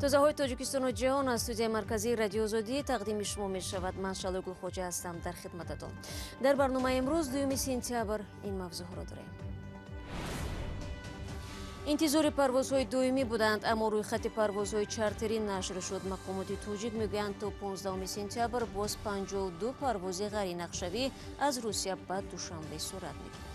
Тозаҳои Тоҷикистону ҷаҳон аз студияи марказии Радиои Озодӣ тақдими шумо мешавад. Ман Шалои Гулхоҷа ҳастам, дар хидмататон. Дар барномаи имрӯз, 2 сентябр, ин мавзӯъҳоро дорем. Интизори парвозҳои доимӣ буданд, аммо рӯйхати парвозҳои чартерӣ нашр шуд. Мақомоти тоҷик мегӯянд, то 15 сентябр боз 52 парвози ғайринақшавӣ аз Русия ба Душанбе сурат мегирад.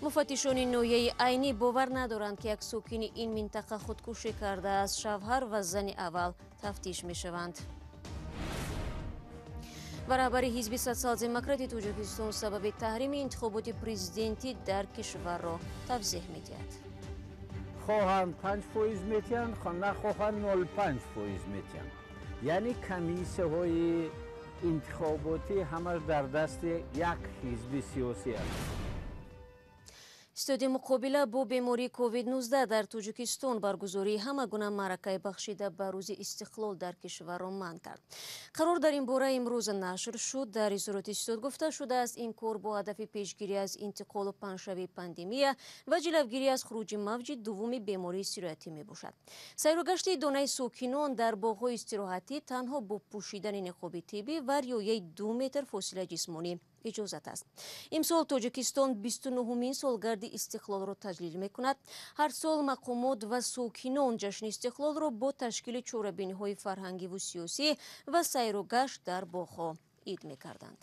Муфаттишони ноҳияи Айнӣ бовар надоранд, ки як сокини ин минтақа худкушӣ кардааст. Шавҳар ва зани аввал тафтиш мешаванд. Ва раҳбари ҳизби Социал-демократи Тоҷикистон сабаби таҳрими интихоботи президентӣ дар кишварро тавзеҳ медиҳад. Хоҳанд, 5% метиҳанд, нахоҳанд, 0,5% метиҳанд. Яъне комиссияҳои интихоботӣ ҳамаш дар дасти як ҳизби сиёсӣ аст. Ситоди муқобила бо бемории COVID-19 дар Тоҷикистон баргузории ҳама гуна маъракаи бахшида ба рӯзи истиқлол дар кишварро манъ кард. Қарор дар ин бора имрӯз нашр шуд. Дар изҳороти ситод гуфта шудааст, ин кор бо ҳадафи пешгирӣ аз интиқолу паҳншавии пандемия ва ҷилавгирӣ аз хуруҷи мавҷи дуввуми бемории сироятӣ мебошад. Сайругашти донаи сокинон дар боғҳои истироҳатӣ танҳо бо пӯшидани ниқоби тиббӣ ва риояи 2 метр фосилаи ҷисмонӣ иҷозат аст. Имсол Тоҷикистон 29-ҳумин солгарди истиқлолро таҷлил мекунад. Ҳар сол мақомот ва сокинон ҷашни истиқлолро бо ташкили чорабиниҳои фарҳангиву сиёсӣ ва сайру гашт дар боғҳо ид мекарданд.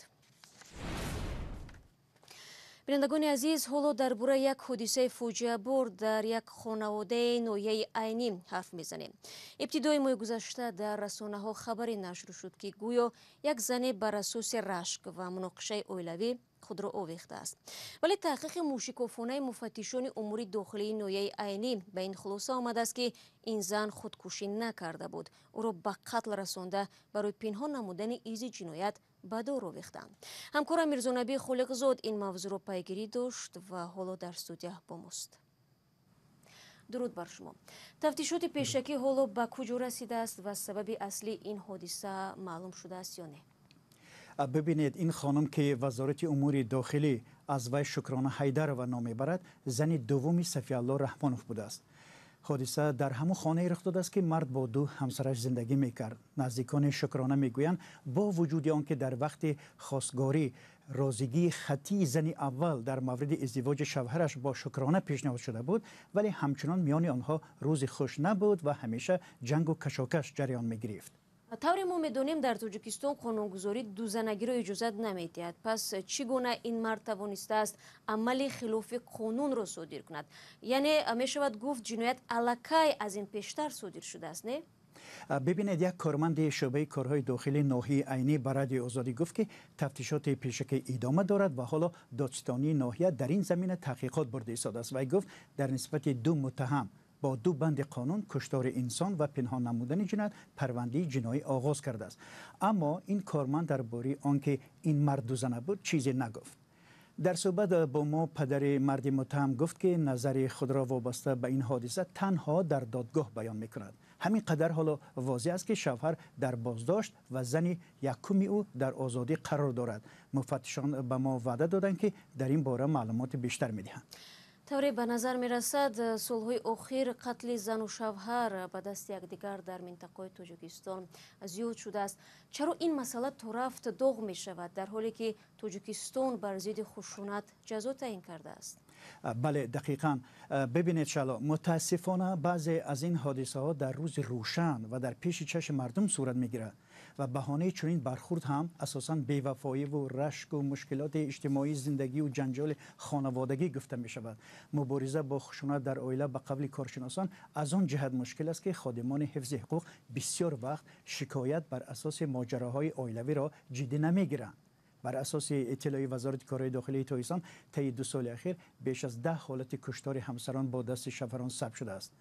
Бинандагони азиз, ҳоло дар бораи як ҳодисаи фоҷиабор дар як хонаводаи ноҳияи Айнӣ ҳарф мезанем. Ибтидои моҳи гузашта дар расонаҳо хабаре нашр шуд, ки гӯё як зане бар асоси рашк ва муноқишаи оилавӣ худро овехтааст. Вале таҳқиқи мӯшикофонаи муфаттишони умури дохилии ноҳияи Айнӣ ба ин хулоса омадааст, ки ин зан худкушӣ накарда буд. Ӯро ба қатл расонда, барои пинҳон намудани изи ҷиноят ба дор овехтанд. Ҳамкорам Мирзонабӣ Холиқзод ин мавзӯъро пайгирӣ дошт ва ҳоло дар студия бо мост. Дуруд бар шумо. Тафтишоти пешакӣ ҳоло ба куҷо расидааст ва сабаби аслии ин ҳодиса маълум шудааст ё не? Бибинед, ин хонум, ки Вазорати умури дохилӣ аз вай Шукрона Ҳайдарова ном мебарад, зани дуввуми Сафиалло Раҳмонов будааст. Ҳодиса дар ҳамон хонае рух додааст, ки мард бо ду ҳамсараш зиндагӣ мекард. Наздикони Шукрона мегӯянд, бо вуҷуди он ки дар вақти хостгорӣ розигии хаттии зани аввал дар мавриди издивоҷи шавҳараш бо Шукрона пешниҳод шуда буд, вале ҳамчунон миёни онҳо рӯзи хуш набуд ва ҳамеша ҷангу кашокаш ҷараён мегирифт. Тавре мо медонем, дар Тоҷикистон қонунгузорӣ дузанагиро иҷозат намедиҳад. Пас чӣ гуна ин мард тавонистааст амали хилофи қонунро содир кунад? Яъне мешавад гуфт, ҷиноят аллакай аз ин пештар содир шудааст, не? Бибинед, як корманди шӯъбаи корҳои дохилии ноҳияи Айнӣ ба Радиои Озодӣ гуфт, ки тафтишоти пешакӣ идома дорад ва ҳоло додситонии ноҳия дар ин замина таҳқиқот бурда истодааст. Вай гуфт, дар нисбати ду муттаҳам бо ду банди қонун, куштори инсон ва пинҳон намудани ҷиноят, парвандаи ҷиноӣ оғоз кардааст. Аммо ин корманд дар бораи он ки ин мард дузана буд, чизе нагуфт. Дар суҳбат бо мо падари марди муттаҳам гуфт, ки назари худро вобаста ба ин ҳодиса танҳо дар додгоҳ баён мекунад. Ҳамин қадар ҳоло возеҳ аст, ки шавҳар дар боздошт ва зани якуми ӯ дар озодӣ қарор дорад. Муфаттишон ба мо ваъда доданд, ки дар ин бора маълумоти бештар медиҳанд. Тавре ба назар мерасад, солҳои охир қатли зану шавҳар ба дасти якдигар дар минтақаи Тоҷикистон зиёд шудааст. Чаро ин масъала торафт доғ мешавад, дар ҳоле ки Тоҷикистон бар зидди хушунат ҷазо таъин кардааст? Бале, дақиқан. Бибинед, Шало, мутаассифона баъзе аз ин ҳодисаҳо дар рӯзи рӯшан ва дар пеши чашми мардум сурат мегирад ва баҳонаи чунин бархурд ҳам асосан бевафоиву рашку мушкилоти иҷтимоии зиндагиву ҷанҷоли хонаводагӣ гуфта мешавад. Мубориза бо хушунат дар оила, ба қавли коршиносон, аз он ҷиҳат мушкил аст, ки ходимони ҳифзи ҳуқуқ бисёр вақт шикоят бар асоси моҷароҳои оилавиро ҷиддӣ намегиранд. Бар асоси иттилои Вазорати корҳои дохилии Тоҷикистон, таи 2 соли ахир беш аз 10 ҳолати куштори ҳамсарон бо дасти шавҳарон сабт шудааст.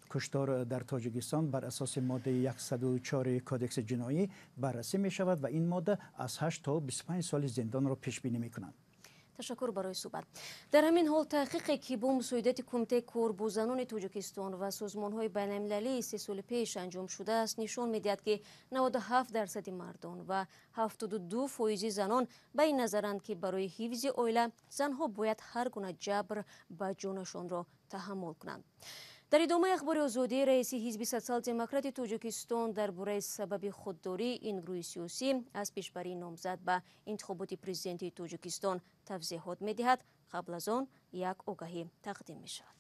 Куштор дар Тоҷикистон бар асоси моддаи 104 Кодекси ҷиноӣ баррасӣ мешавад ва ин модда аз 8 то 25 соли зиндонро пешбинӣ мекунад. Ташаккур барои суҳбат. Дар ҳамин ҳол, таҳқиқе, ки бо мусоидати Кумитаи кор бо занони Тоҷикистон ва созмонҳои байналмилалӣ 3 соли пеш анҷом шудааст, нишон медиҳад, ки 97% мардон ва 72% занон ба ин назаранд, ки барои ҳифзи оила занҳо бояд ҳар гуна ҷабр ба ҷонашонро таҳаммул кунанд. Дар идомаи Ахбори Озодӣ раиси Ҳизби Социал-Демократи Тоҷикистон дар бораи сабаби худдории ин гурӯҳи сиёсӣ аз пешбарии номзад ба интихоботи президентии Тоҷикистон тавзеҳот медиҳад. Қабл аз он як огаҳӣ тақдим мешавад.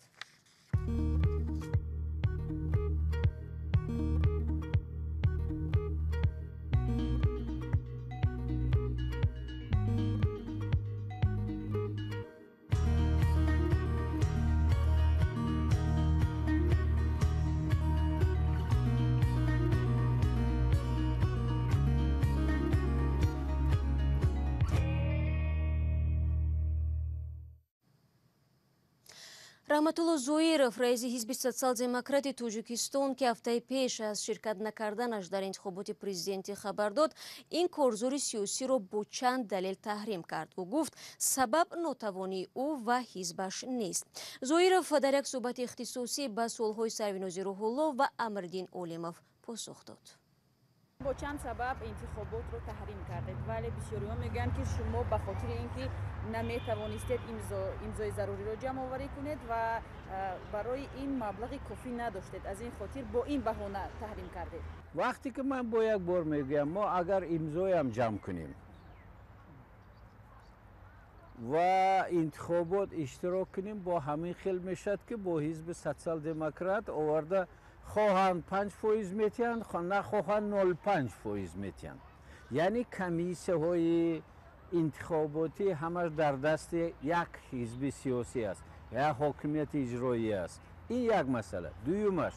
Раҳматулло Зоиров, раиси Ҳизби Социал-Демократи Тоҷикистон, ки ҳафтаи пеш аз ширкат накарданаш дар интихоботи президентӣ хабар дод, ин корзори сиёсиро бо чанд далел таҳрим кард. Ӯ гуфт, сабаб нотавонии ӯ ва ҳизбаш нест. Зоиров дар як суҳбати ихтисосӣ ба суолҳои Сарвинози Рӯҳулло ва Амриддин Олимов посух дод. Бо чанд сабаб интихоботро таҳрим кардед, вале бисёриҳо мегӯянд, ки шумо ба хотири ин ки наметавонистед имзои заруриро ҷамъоварӣ кунед ва барои ин маблағи кофӣ надоштед, аз ин хотир бо ин баҳона таҳрим кардед. Вақте ки ман бо як бор мегӯям, мо агар имзоям ҷамъ кунем ва интихобот иштирок кунем, бо ҳамин хел мешавад, ки бо Ҳизби Социал-Демократ оварда хоҳанд 5% метиҳанд, нахоҳанд 0,5% метиҳанд. Яъне комиссияҳои интихоботӣ ҳамаш дар дасти як ҳизби сиёсӣ аст, як ҳокимияти иҷроӣ аст. Ин як масъала. Дуюмаш,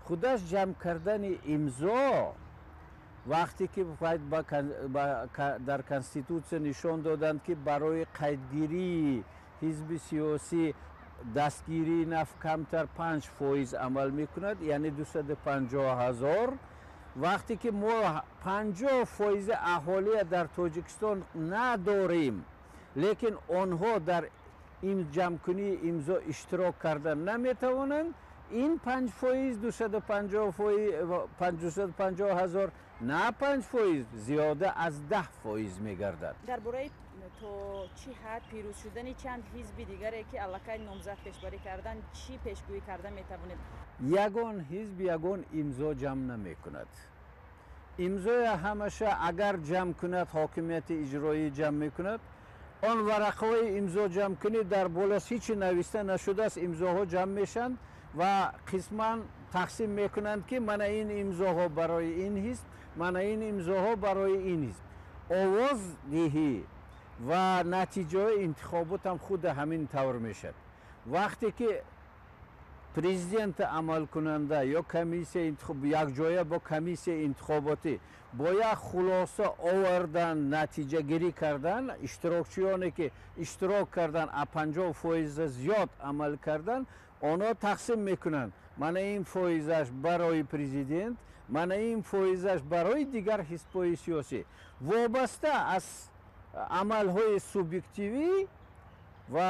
худаш ҷамъ кардани имзо, вақте ки дар конститутсия нишон доданд, ки барои қайдгирии ҳизби сиёсӣ дастгирии наф камтар 5% амал мекунад, яъне 250 ҳазор. Вақте ки мо 50% аҳолия дар Тоҷикистон надорем, лекин онҳо дар ин ҷамъкунии имзо иштирок карда наметавонанд, ин 5%, 250 ҳазор, на 5%, зиёда аз 10% мегардад. Дар бораи то чӣ ҳад пирӯз шудани чанд ҳизби дигаре, ки аллакай номзад пешбарӣ кардан, чӣ пешгӯӣ карда метавонед? Ягон ҳизб ягон имзо ҷамъ намекунад. Имзоя ҳамаша агар ҷамъ кунад, ҳокимияти иҷроӣ ҷамъ мекунад. Он варақаҳои имзо ҷамъкунӣ дар болос ҳичи нависта нашудааст, имзоҳо ҷамъ мешаванд ва қисман тақсим мекунанд, ки мана ин имзоҳо барои ин ҳизб, мана ин имзоҳо барои ин ҳизб. Овоз диҳӣ ва натиҷаҳои интихобот ҳам худ ҳамин тавр мешавад. Вақте ки президент амалкунанда ё комиссия якҷоя бо комиссияи интихоботӣ бо як хулоса овардан, натиҷагирӣ кардан, иштирокчиёне ки иштирок кардан, а 50% зиёд амал кардан, онҳо тақсим мекунанд. Мана ин фоизаш барои президент, мана ин фоизаш барои дигар ҳизбҳои сиёсӣ. Вобаста аз амалҳои субъективӣ ва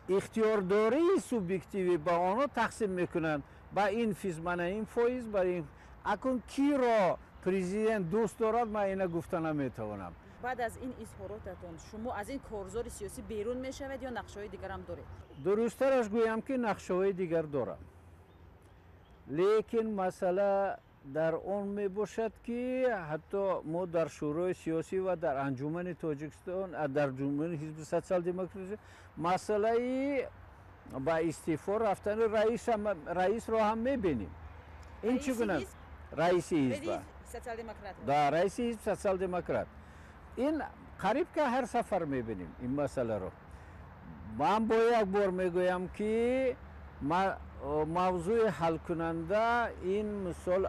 ихтиёрдории субъективӣ ба онҳо тақсим мекунанд. Ба ин физ мана ин фоиз, ба ин. Акун киро президент дӯст дорад, ман ина гуфта наметавонам. Баъд аз ин изҳоротатон шумо аз ин корзори сиёсӣ берун мешавед ё нақшаҳои дигарам доред? Дурусттараш гӯям, ки нақшаҳои дигар дорам, лекин масъала дар он мебошад, ки ҳатто мо дар Шӯрои сиёсӣ ва дар Анҷумани Тоҷикистон, дар Анҷумани Ҳизби Социал-Демократӣ масъалаи ба истеъфо рафтани раисро ҳам мебинем. Ин чӣ гуна раиси ҳизб? Да, раиси ҳизб Социал-Демократ. Ин қариб ки ҳар сафар мебинем ин масъаларо. Ман бо як бор мегӯям, ки мавзӯи ҳалкунанда ин мисол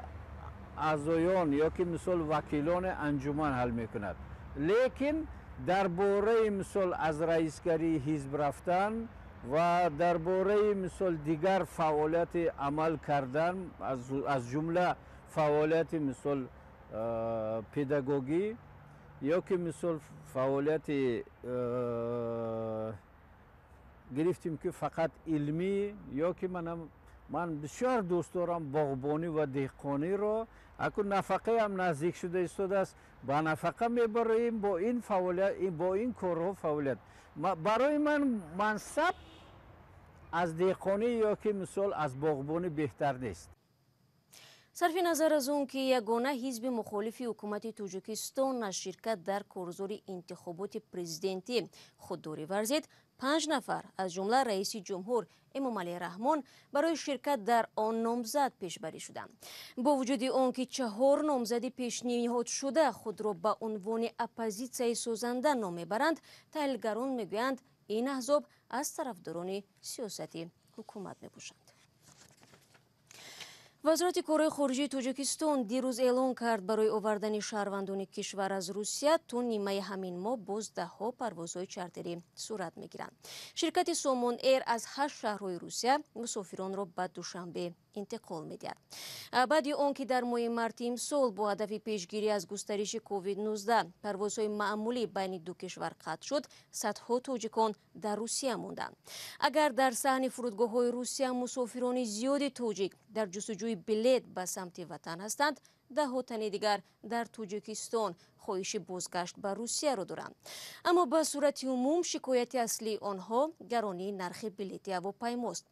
аъзоён ё ки мисол вакилони анҷуман ҳал мекунад. Лекин дар бораи мисол аз раисгарии ҳизб рафтан ва дар бораи мисол дигар фаъолияти амал кардан, аз ҷумла фаъолияти мисол педагогӣ ё ки мисол фаъолияти гирифтем, ки фақат илмӣ, ё ки ман бисёр дӯст дорам боғбонӣ ва деҳқониро, акун нафақаам наздик шуда истодааст, ба нафақа мебароем бо ин фаъолият, бо ин корҳо фаъолият. Барои ман мансаб Аз деҳқонӣ ё ки мисол аз боғбонӣ беҳтар нест. Сарфи назар аз он ки ягона ҳизби мухолифи ҳукумати Тоҷикистон аз ширкат дар корзори интихоботи президентӣ худдорӣ варзид, 5 нафар аз ҷумла раиси ҷумҳур Эмомалӣ Раҳмон барои ширкат дар он номзад пешбарӣ шуданд. Бо вуҷуди он ки 4 номзади пешниҳодшуда худро ба унвони оппозитсияи созанда ном мебаранд, таҳлилгарон мегӯянд ин аҳзоб аз тарафдорони сиёсати ҳукумат мебошанд. Вазорати корҳои хориҷии Тоҷикистон дирӯз эълон кард барои овардани шаҳрвандони кишвар аз Русия то нимаи ҳамин моҳ боз даҳҳо парвозҳои чартерӣ сурат мегиранд. Ширкати Сомон Эйр аз 8 шаҳрҳои Русия мусофиронро ба Душанбе интиқол медиҳад. Баъди он ки дар моҳи марти имсол бо ҳадафи пешгирӣ аз густариши COVID-19 парвозҳои маъмулӣ байни ду кишвар қатъ шуд, садҳо тоҷикон дар Русия монданд. Агар дар саҳни фурудгоҳҳои Русия мусофирони зиёди тоҷик дар ҷустуҷӯи билет ба самти ватан ҳастанд, даҳҳо тани дигар дар Тоҷикистон хоҳиши бозгашт ба Русияро доранд. Аммо ба сурати умум шикояти аслии онҳо гаронии нархи билети ҳавопаймост.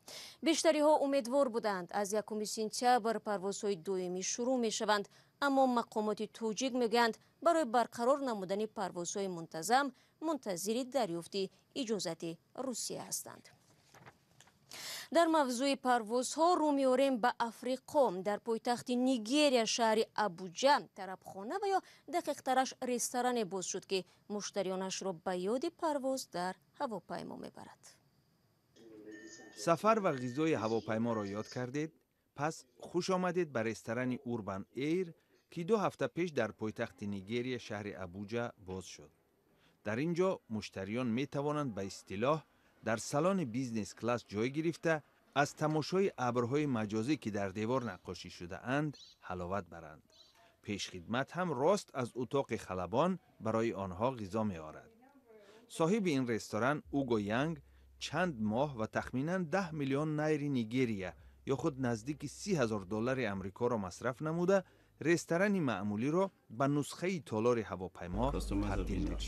Бештариҳо умедвор буданд, аз 1 сентябр парвозҳои доимӣ шурӯъ мешаванд, аммо мақомоти тоҷик мегӯянд барои барқарор намудани парвозҳои мунтазам мунтазири дарёфти иҷозати Русия ҳастанд. Дар мавзӯи парвозҳо рӯ меорем ба Африқо. Дар пойтахти Нигерия шаҳри Абуҷа тарабхона ва ё дақиқтараш ресторане боз шуд, ки муштариёнашро ба ёди парвоз дар ҳавопаймо мебарад. Сафар ва ғизои ҳавопайморо ёд кардед? Пас хуш омадед ба ресторани Урбан Эйр, ки 2 ҳафта пеш дар пойтахти Нигерия шаҳри Абуҷа боз шуд. Дар ин ҷо муштариён метавонанд ба истилоҳ дар салони бизнес-класс ҷой гирифта аз тамошои абрҳои маҷозӣ, ки дар девор наққошӣ шудаанд, ҳаловат баранд. Пешхидмат ҳам рост аз утоқи халабон барои онҳо ғизо меорад. Соҳиби ин ресторан Уго Янг чанд моҳ ва тахминан 10 миллион найри Нигерия ё худ наздики 30 000 доллари Амрикоро масраф намуда, ресторани маъмулиро ба нусхаи толори ҳавопаймо табдил дод.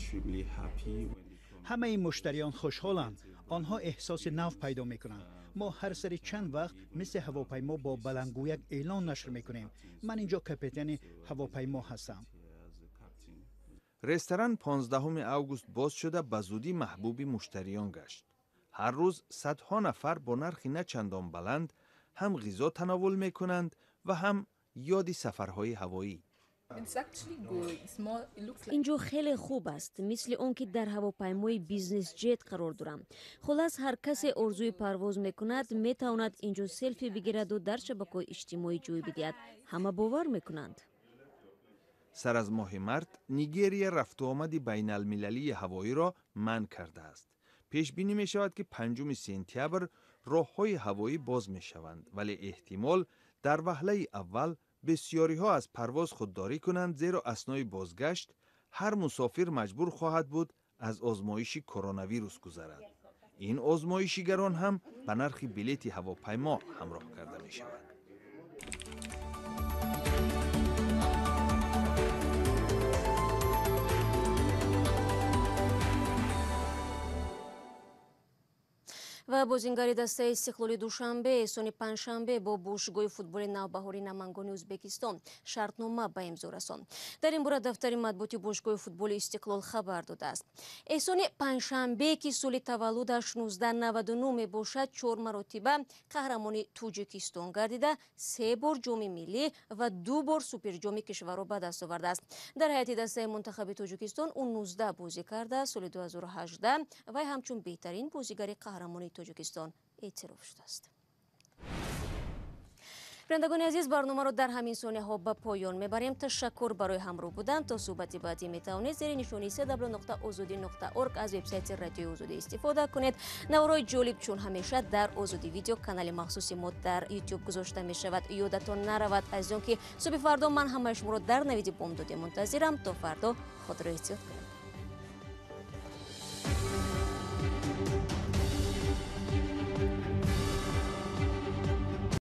Ҳамаи муштариён хушҳоланд. Онҳо эҳсоси нав пайдо мекунанд. Мо ҳар сари чанд вақт мисли ҳавопаймо бо баландгӯяк эълон нашр мекунем. Ман инҷо капитани ҳавопаймо ҳастам. Ресторан 15 август боз шуда ба зудӣ маҳбуби муштариён гашт. Ҳар рӯз садҳо нафар бо нархи на чандон баланд ҳам ғизо тановул мекунанд ва ҳам ёди сафарҳои ҳавоӣ. Инҷо хеле хуб аст, мисли он ки дар ҳавопаймои бизнес-ҷет қарор дорам. Хулас, ҳар касе орзуи парвоз мекунад, метавонад инҷо селфи бигираду дар шабакаҳои иҷтимоӣ ҷой бидиҳад. Ҳама бовар мекунанд. Сар аз моҳи март Нигерия рафтуомади байналмилалии ҳавоиро манъ кардааст. Пешбинӣ мешавад, ки 5 сентябр роҳҳои ҳавоӣ боз мешаванд, вале эҳтимол дар ваҳлаи аввал бисёриҳо аз парвоз худдорӣ кунанд, зеро аснои бозгашт ҳар мусофир маҷбур хоҳад буд аз озмоиши коронавирус гузарад. Ин озмоиши гарон ҳам ба нархи билети ҳавопаймо ҳамроҳ карда мешавад. Ва бозингари дастаи Истиқлоли Душанбе Эҳсони Панҷшанбе бо бошгоҳи футболи Навбаҳори Намангони Ӯзбекистон шартнома ба имзо расонд. Дар ин бора дафтари матбуоти бошгоҳи футболи Истиқлол хабар додааст. Эҳсони Панҷшанбе, ки соли таваллудаш 1999 мебошад, 4 маротиба қаҳрамони Тоҷикистон гардида, 3 бор ҷоми миллӣ ва 2 бор суперҷоми кишварро ба даст овардааст. Дар ҳайати дастаи мунтахаби Тоҷикистон ӯ 19 бозӣ кардааст. Соли 2018 вай ҳамчун беҳтарин бозигари қаҳрамони Тоҷикистон эътироф шудааст. Бинандагони азиз, барномаро дар ҳамин сонияҳо ба поён мебарем. Ташаккур барои ҳамроҳ будан. То суҳбати баъдӣ метавонед зери нишони cw.ozodi.org аз вебсайти Радиои Озодӣ истифода кунед. Наворҳои ҷолиб чун ҳамеша дар Озодӣ видео канали махсуси мо дар YouTube гузошта мешавад. Ёдатон наравад, азизон, ки субҳи фардо ман ҳамаи шуморо дар навиди бомдоде мунтазирам. То фардо худро эҳтиёт кунед.